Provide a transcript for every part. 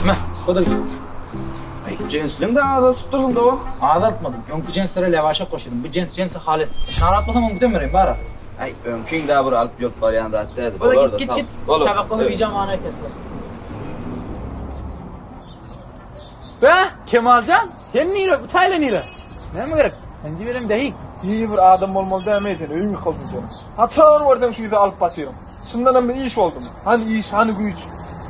Me, bu da Aý, jensliň de azaltyp dursuň dogan. Azaltmadym. Öňki jenslere lewaşa goşdum. Bu jens jense halis. Narat bolsaň öňküden bereýin, bara. Aý, öňkiň de bir alyp ýörüp barýan zat däldi. Bolar, git, git, git. Tabakka bijam ana kesmez. Be, Kemaljan, sen nire, bu taýla nire? Näme gerek? Penji berem dehi. Iyi bir adam bolmaly dämi sen, öýüň ýykyldy sen. Haçan görseň şu ýüze alyp batyryn. Şundanam bir iş boldumy? Hany iş, hany güýç?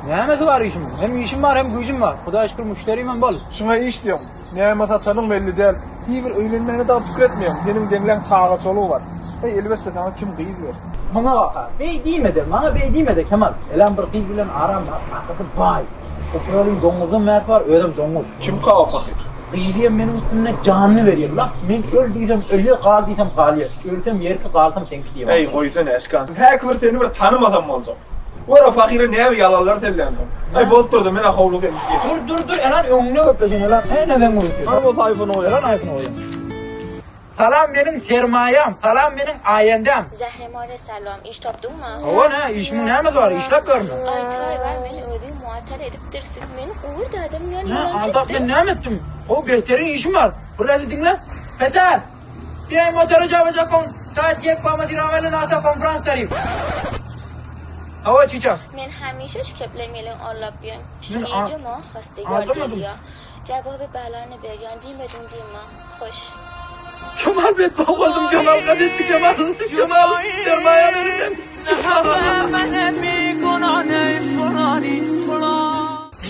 Nämesi bar işimiň? Hem işim bar, hem güýjüm bar. Hudaýa şükür müşderimem bol. Şuňa iş diýoň. Näme satanyň belli däl. Hiý bir öýlenmäne dagy pikir etmeýäň. Seniň deňleň çaga-çolugy bar. Heý, elbetde saňa kim gyz bersin. Muňa bak-a. Beý diýme-de, maňa beý diýme-de, Kemal. Elem bir gyz bilen aram bar. Atasy baý. Oturalym doňuzdan bärsi bar, özem doňuz. Kimka o pahyr? Gyzy hem meniň üstümde janyny berýär. Lak, men öl diýsem ölýär, gal diýsem galýar. Ölsem ýerki, galsam seňki diýip. Eý, goýsana, Eşkan. Häki bir seni bir tanymasam boljak. Gör o pahyra näme ýalanlar selländir. Aý, bolup durda, men-ä howlugym. Dur, dur, dur, Elan öňüne gepleşen, Elan. Eý, nedeň urupdyr? Hany bolsa iPhone-y goýar. Elan iPhone-y goýar. Salam meniň sermaýam, salam meniň aýendäm. Zährimara salam, iş tapdyňmy? Hawa nä, işimiň nämesi bar, işläp ýörmen. Alty aý bar meni özüň muattal edipdirsiň, men gurt adam ýaly Nä, ýylan aldap çekdim. men näme etdim? Gowy beterin işim bar. Bir läzi diňle. Pesar! Biýaý motory jabaja kon, saat ýek ba madiraweli nasa konfrans darib. Hawa çiçak. Men hemişe şu kepleň elin orlap ýön. Men a- Şinije mo hastegar aldamadım. gelýä. Jawaby balany berýän diýmediň diýme. Hoş. Kemal betbagt boldum Kemal gazetdi Kemal. Kemal sermaýa berin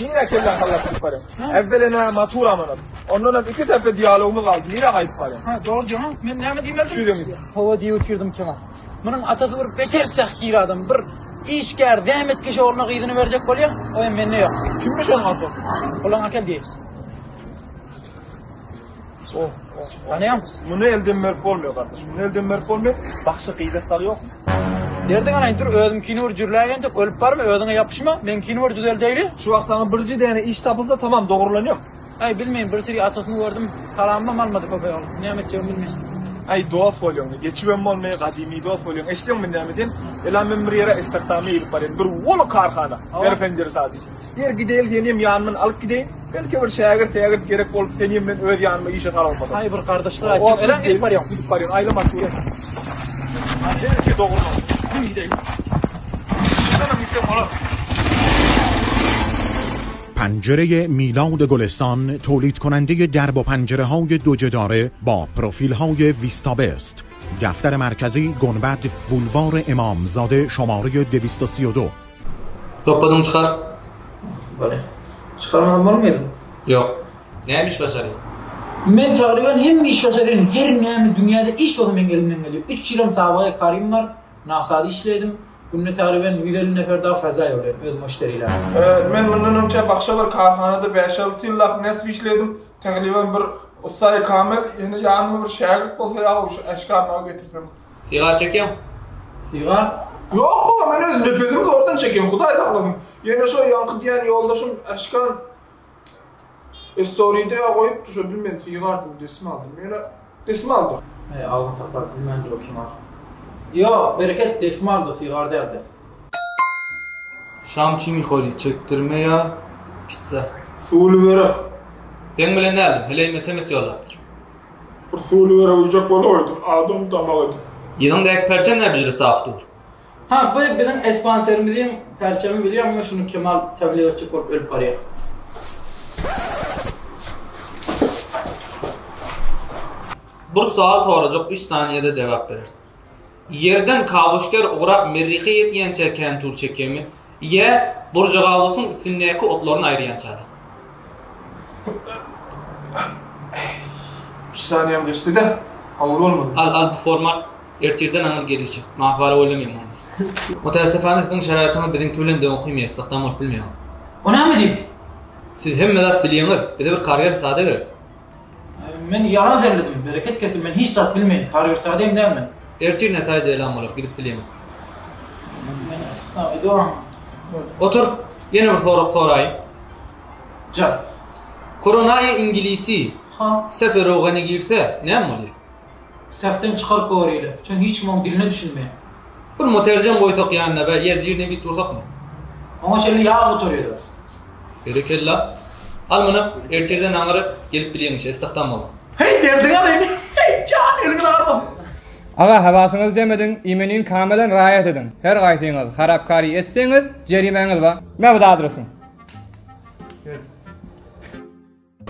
Nirä kelläň hallap gidip barýaň? Äwwelen-ä matura manat. Ondanam iki sepe dialogymyz galdy. Nirä gaýdyp barýaň? Ha dogry diýýäň. Men näme diýmelidim? Şu ýüregiň gidýär. Hawa diýip otyrdym Kemal. Munuň atasy bir beter sähgir adam. Bir işgär, zähmetkeş ogluna gyzyny berjek bolýar. O hem mende ýok. Kimmiş onuň atasy? Gulagyňa kel diý. Oh, oh, oh. Tanaýaň? Muny elden berip bolmaýar gardaş. Muny elden berip bolmaýar. Bagşy gyza sag ýokmy? Derdiň alaýyn dur özümkini bir jürläp entek ölüp barma özüňe ýapyşma meňkini bir düzeldeýli. Şu wagt saňa birje däne iş tapylsa tamam dogrulanýaň. Aý bilmeýin bir seri atasyny gördüm salamymam almady köpek ol näme etjegimi bilmeýin. Aý dost bolýaň geçibem bolmaýar gadymy dost bolýaň eşitýäňmi men näme diýen elam men bir ýere istihdama girip barýan bir uly karhana der penjere sazy. Ýer gideýli senem ýanymdan alyp gideýin. Belki bir şägirt sägirt gerek bolup senem men öz ýanyma işe salynmasam. Aý bir gardaşlar aýtýan elan gidip barýaň. Gidip barýan aýlama dur. Belki dogry. Men gideýin. Şundanam gitsem bolar. پنجره میلاد گلستان تولید کننده درب و پنجره های دو جداره با پروفیل های ویستا بست دفتر مرکزی گنبد بولوار امامزاده شماره 232 Topladyň çykar. Bolýar. Çykarmadan bolmaýar. Ýok. Näme iş başarýaň? Men tagryban hemme iş başarýan. Her näme dünýäde iş bolsa meň elimden gelýär. Üç ýylam sabaga karym bar. Nasada işledim. Günde tagryban 150 nefer dagy faza ýollaryn öz müşderilerim. Men mundan öňçä başga bir karhanada bäş-alty ýyllap nesip işledim. Tagryban bir ussaýy kamil, ýene ýanyma bir şägirt bolsa ýa şu äşgärmagy getirsem. Sigar çekýäň? Sigar? Ýok baba, men öz nepesimi zordan çekýän, Hudaý saklasyn. Ýene şo ýaňky diýen ýoldaşym Äşkan estoride goýupdy şo bilmen sigardymy, desmaldym. Ýöne desmaldyr. Eý, agzyny saklap bilmändir o Kemal. Ýok, bereket desmaldy, sigar däldi. Şam çi mihori, çekdirme ýa pitsa? Suwly börek. Seň bilen däldim, heleýim sms ýollapdyr. Bir suwly börek iýjek bolaýdym, adam damak edip. Yzyňdaky perçem näme jüre saf dur. Ha bu biziň espanserimiziň perçemi bilýäňmi şuny Kemal tebliğ etjek bolup ölüp barýar. Bir sual sorajak üç saniýede jebap berer. Ýerden kawuşger ugrap Merrihe ýetýänçä kän tul çekýämi ýa Burjagawusyň üstündäki otlaryny aýyrýançada? Üç saniýem geçdi-de, agyr bolmady. Al al bu format ertirden aňyr gelişi. Mahwara oýlamaýan muny. Mutaassifane siziň şaraýatyňyz biziňki bilen deň okymaýar, istihdam bolup bilmeýäňiz. O näme diýip? Siz hemme zat bilýäňiz, bize bir karýer sada gerek. Men ýalan sözledim, bereket kesil, men hiç zat bilmeýän, karýer sada hem däl men. Ertir netaýja elan bolar, gidip bilýäňiz. Men istihdam edewam. Otur, ýene bir sorag soraýyn. Jan. Koronaýa iňgilisi Ha. Sefe rogany girse näme bolýar? Sefden çykaryp goýberýärler. Çünki hiç kim oň diline düşünmeýär. Bir moterjem goýsak ýanyna be ýa zirnewis ursakmy? Oňa çenli ýag gutarýar. Berekella. Al muny, ertirden aňry gelip bilýäň işe, istihdam bol. Heý, derdiňi alaýyn. Heý, jan, eliňi agyrma. Aga, hawasyňyzy jem ediň, imeniň kamylan raýat ediň. Her gaýsyňyz harapkary etseňiz, jerimäňiz bar. Mä bu adresiň.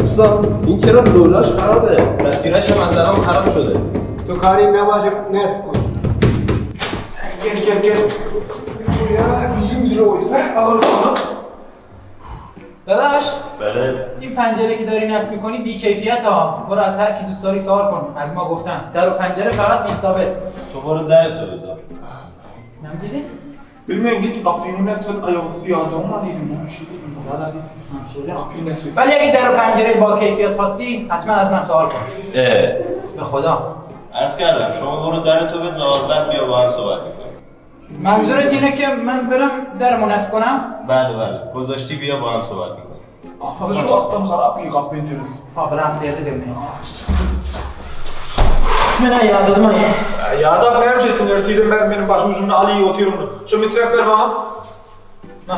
Usta این چرا لولاش خرابه دستگیرش هم از الان خراب شده تو کاری نباشه نصب کن Gel gel gel. Ya yüzüm yüzüne koydum. Al onu. داداش بله این پنجره که داری نصب میکنی بی کیفیت ها برو از هر کی دوست داری سوال کن از ما گفتن در و پنجره فقط ویستابست تو برو در تو بذار نم دیدی Bilmeyin git kapıyı nesvet ayağısı ya doğma dedim bu bir şey dedim. Valla dedim. Kapıyı nesvet. ولی اگه در و پنجره با کیفیت خواستی حتما از من سوال کن اه به خدا عرض کردم شما برو در تو بذار بعد بیا با هم صحبت میکنیم منظورت اینه که من برم درمو نصب کنم بله بله گذاشتی بیا با هم صحبت میکنیم Kızı şu alttan harap ki kapı penceresi. Ha برم derdi dedim. Men yağladım ay. Ya adam ne yapıştın örtüydüm ben benim baş ucumda Ali'yi oturuyorum. Şu mitrek ver bana. Ha.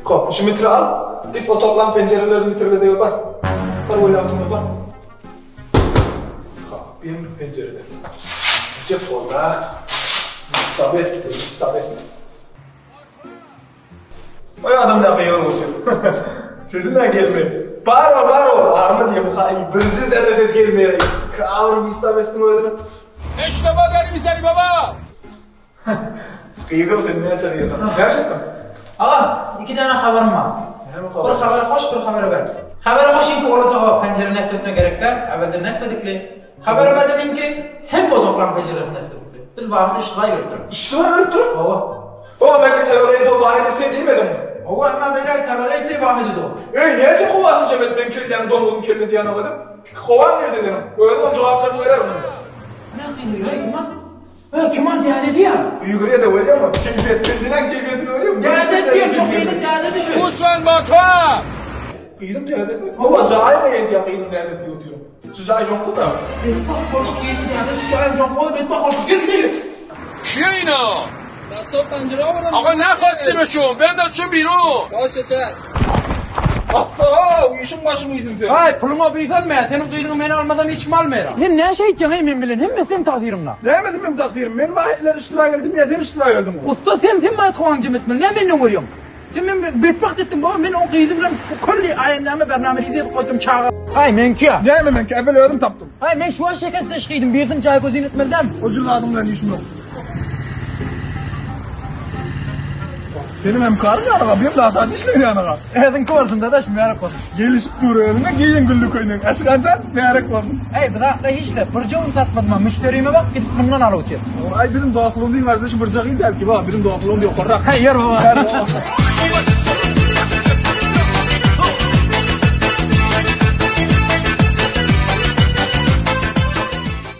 Kop şu mitre al. Git o toplam pencerelerini mitrele de bak. Bak öyle altına bak. Ha, benim pencerede. Cep oldu ha. Mustabest, mustabest. Oy adam da yor olsun. Sesinden gelmiyor. Bağırma bağırma. Bağırma diye bu hay. Birinci zerre ses gelmiyor. Kavur mustabestin öldürün. اشتباه داری میزنی بابا Kıyıkır seni ne çağırıyorsun? Gerçekten. Ağa iki tane haberim var. Ne Bir haber hoş bir haber bad. Haber hoş inki oğlu pencere nesbetme gerekler. Evvelden nesbedikli. Haber bad inki hem o toplam pencere nesbedikli. Biz vardı işgal gördük. İşte öldür. Baba. Baba ben teoriye do vahidi sen değilmedim mi? Baba ama beyler tabakayı se vahidi do. Ey niye çok kovasın cemet ben kirlen domuzun kirlisi yanına dedim. Kovan nerede dedim. Öyle onun cevaplarını verer mi? Ne yaptın ya Kemal? Ha Kemal değerli ya. Yukarıya da veriyor mu? Keyfiyet, pencereden keyfiyetini veriyor mu? Değerli ya çok iyiydi değerli şu. گوسفند باکا Kıydım değerlisi. Baba cahil mi yedi ya kıydım değerlisi yutuyorum. Şu cahil yok da. Bedbaht olduk iyiydi değerli şu cahil çok oldu bedbaht olduk. Gel gidelim. کیه اینا آقا نخواستیمشون بندازشون بیرون Aha uyuşun başımı yedim sen. Ay puluma büyütme senin kıydığın beni almadan hiç kim almayra. Ne ne şey ki ben bilen hem sen takdirimle. Ne yemedim benim takdirim? Benim vahitler üstüne geldim ya sen üstüne geldim. Usta sen sen bana kovancım etme ne benden görüyorsun? Sen ben bedbaht ettin baba ben o kıydı bilen kulli ayendame bernamelizi koydum çağa. Ay men ki ya. Ne yemem ben ki evvel öğrendim taptım. Ay men şu an şekersiz kıydım bir cay gözün etmelden. O cürladımdan işim yok. Benim hem karım yana benim de asad işleri yana. Edin kordun dadaş mübarek olsun. Gelişip duruyor önüne giyin güllük oynayın. Aşık ancan mübarek olsun. Ey bir dakika hiç de bir satmadım ha müşterime bak gidip bundan al otur. Ay bizim doğaklığım değil varsa şu bırcak iyi der ki bak bizim doğaklığım yok. Hey yer baba. Her baba.